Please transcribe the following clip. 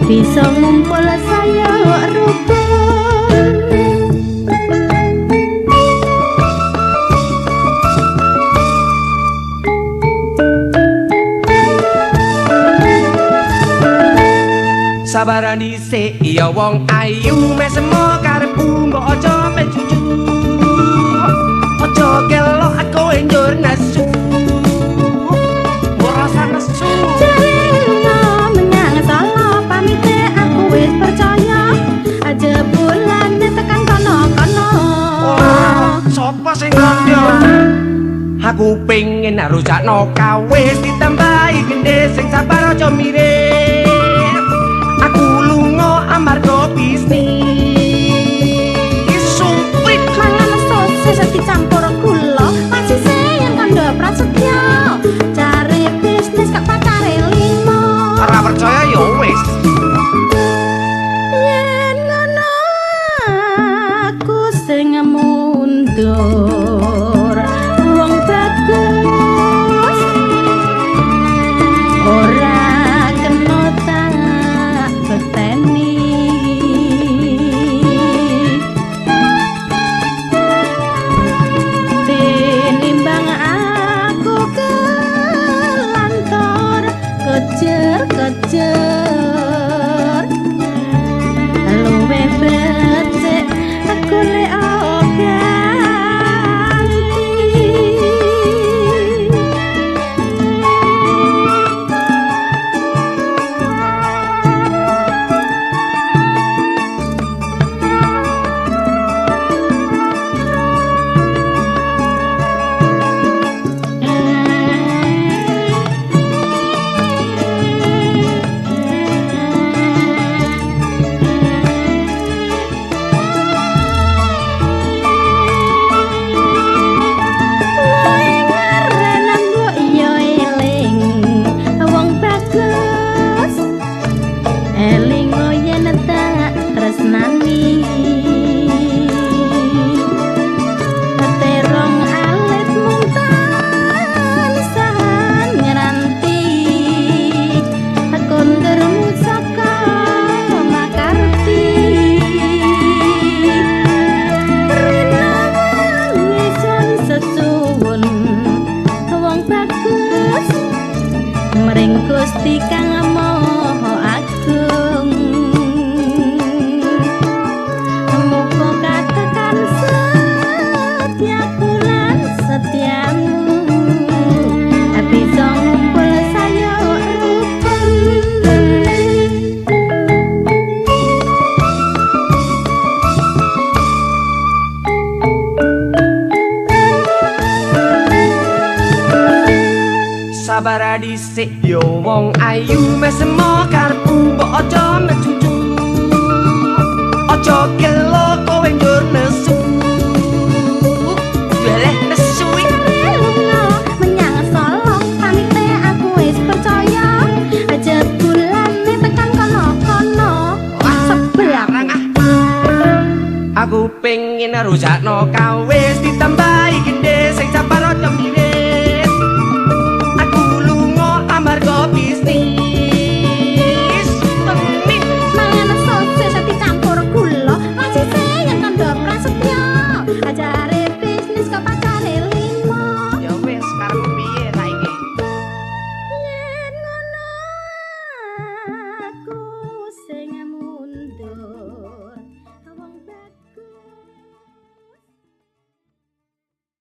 Bisa ngumpul saya rukun. Sabaran dhisik ya wong ayu, mesemo karepmu mbok aja mecucu. Aja kelok aku njur nesu. Mbok rasa nesu. Jare lunga menyang Solo, pamite aku wis percaya. Aja bulane tekan kono-kono. Wah, sapa sing kandha? Aku pengen rusakno kawis ditambahi gendhe sing sabar aja miris. Aku lunga amarga bisnis. Sumpit Mangan sosis dicampur gula, masih sing kandha Prasetyo. Cari bisnis kak pacare limo. Ora percaya ya wis. Yen ngono aku sing mundur. Wong bagus ora kena tak beteni. Tinimbang aku kelantor kejer-kejer, luwih becik aku lek ganti. Luwih ngeren mbok yo eling wong bagus, eling yen tak tresnani. Terong alit mung tansah ngranti, kondurmu saka makarti. Rina wengi sun sesuwun wong bagus mring Gusti Kang Maha Agung. Muga katekan setyaku lan setyamu, bisa ngumpul saya rukun. Sabar dhisik yo wong ayu, mesemo karepmu mbok aja mecucu. Aja gelo kowe njur nesu. Weleh nesu iki. Jare lunga menyang Solo, pamite aku wis percaya. Aja bulane tekan kono-kono. Sebel aku. Aku pengen rusakno kawis ditambahi